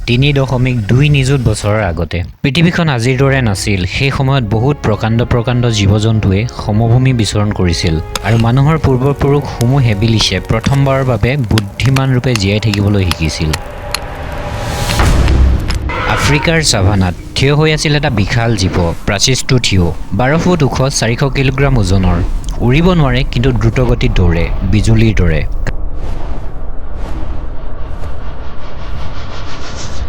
3.2 নিযুত বছৰৰ আগতে পৃথিৱীখন আজিৰ দৰে নাছিল। সেই সময়ত বহুত প্ৰকাণ্ড প্ৰকাণ্ড জীৱ জন্তুৱে সমভূমি বিচৰণ কৰিছিল আৰু মানুহৰ পূৰ্বপুৰুষ হোমো হেবিলিছে প্ৰথমবাৰৰ বাবে বুদ্ধিমান ৰূপে জীয়াই থাকিবলৈ শিকিছিল। আফ্ৰিকাৰ ছাভানাত থিয় হৈ আছিল এটা বিশাল জীৱ, প্ৰাচিষ্টুথিঅ'। 12 ফুট ওখ, 400 কিলোগ্ৰাম ওজনৰ। উৰিব নোৱাৰে, কিন্তু দ্ৰুতগতিত দৌৰে, বিজুলীৰ দৰে।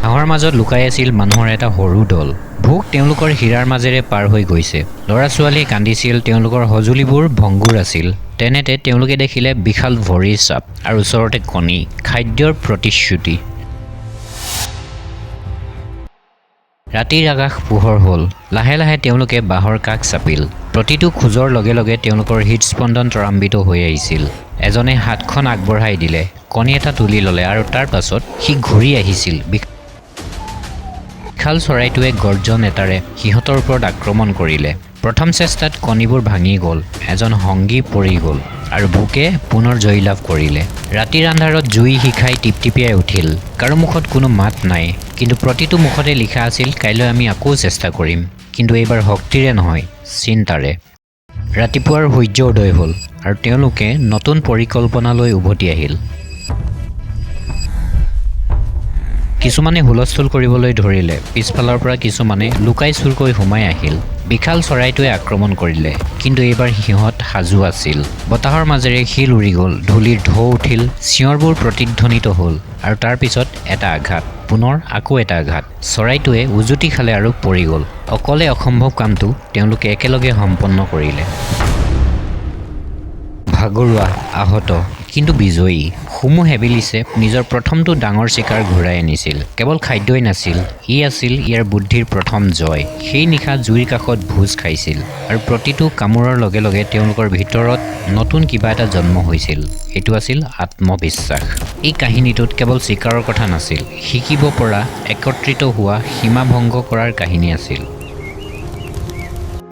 ঘাঁহৰ মাজত লুকাই আছিল মানুহৰ এটা সৰু দল। ভোক তেওঁলোকৰ শিৰাৰ মাজেৰে পাৰ হৈ গৈছে। ল'ৰা ছোৱালীয়ে কান্দিছিল। তেওঁলোকৰ সঁজুলিবোৰ ভংগুৰ আছিল। তেনেতে তেওঁলোকে দেখিলে বিশাল ভৰিৰ চাপ আৰু ওচৰতে কণী, খাদ্যৰ প্ৰতিশ্ৰুতি। ৰাতিৰ আকাশ পোহৰ হ'ল। লাহে লাহে তেওঁলোকে বাঁহৰ কাষ চাপিল। প্ৰতিটো খোজৰ লগে লগে তেওঁলোকৰ হৃদস্পন্দন ত্বৰান্বিত হৈ আহিছিল। এজনে হাতখন আগবঢ়াই দিলে, কণী এটা তুলি ল'লে আৰু তাৰ পাছত সি ঘূৰি আহিছিল। বিশাল চৰাইটোৱে গৰ্জন এটাৰে সিহঁতৰ ওপৰত আক্ৰমণ কৰিলে। প্ৰথম চেষ্টাত কণীবোৰ ভাঙি গ'ল। এজন সংগী পৰি গ'ল আৰু ভোকে পুনৰ জয়লাভ কৰিলে। ৰাতিৰ আন্ধাৰত জুই শিখাই টিপটিপিয়াই উঠিল। কাৰো মুখত কোনো মাত নাই, কিন্তু প্ৰতিটো মুখতে লিখা আছিল, কাইলৈ আমি আকৌ চেষ্টা কৰিম, কিন্তু এইবাৰ শক্তিৰে নহয়, চিন্তাৰে। ৰাতিপুৱাৰ সূৰ্য উদয় হ'ল আৰু তেওঁলোকে নতুন পৰিকল্পনালৈ উভতি আহিল। কিছুমানে হুলস্থুল কৰিবলৈ ধৰিলে। পিছফালৰ পৰা কিছুমানে লুকাই চুৰকৈ সোমাই আহিল। বিশাল চৰাইটোৱে আক্ৰমণ কৰিলে, কিন্তু এইবাৰ সিহঁত সাজু আছিল। বতাহৰ মাজেৰে শিল উৰি গ'ল, ধূলিৰ ঢৌ উঠিল, চিঞৰবোৰ প্ৰতিধ্বনিত হ'ল আৰু তাৰ পিছত এটা আঘাত, পুনৰ আকৌ এটা আঘাত। চৰাইটোৱে উজুটি খালে আৰু পৰি গ'ল। অকলে অসম্ভৱ কামটো তেওঁলোকে একেলগে সম্পন্ন কৰিলে। ভাগৰুৱা, আহত, কিন্তু বিজয়ী হোমো হেবিলিছে নিজৰ প্ৰথমটো ডাঙৰ চিকাৰ ঘূৰাই আনিছিল। কেৱল খাদ্যই নাছিল, ই আছিল ইয়াৰ বুদ্ধিৰ প্ৰথম জয়। সেই নিশা জুইৰ কাষত ভোজ খাইছিল আৰু প্ৰতিটো কামোৰৰ লগে লগে তেওঁলোকৰ ভিতৰত নতুন কিবা এটা জন্ম হৈছিল। সেইটো আছিল আত্মবিশ্বাস। এই কাহিনীটোত কেৱল চিকাৰৰ কথা নাছিল, শিকিব পৰা, একত্ৰিত হোৱা, সীমা ভংগ কৰাৰ কাহিনী আছিল।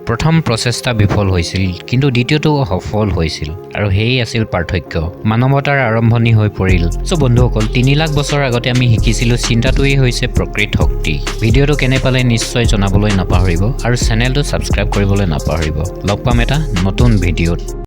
প্ৰথম প্ৰচেষ্টা বিফল হৈছিল, কিন্তু দ্বিতীয়টো সফল হৈছিল আৰু সেয়েই আছিল পাৰ্থক্য। মানৱতাৰ আৰম্ভণি হৈ পৰিল। চ' বন্ধুসকল, 3 লাখ বছৰ আগতে আমি শিকিছিলোঁ, চিন্তাটোৱেই হৈছে প্ৰকৃত শক্তি। ভিডিঅ'টো কেনে পালে নিশ্চয় জনাবলৈ নাপাহৰিব আৰু চেনেলটো ছাবস্ক্ৰাইব কৰিবলৈ নাপাহৰিব। লগ পাম এটা নতুন ভিডিঅ'ত।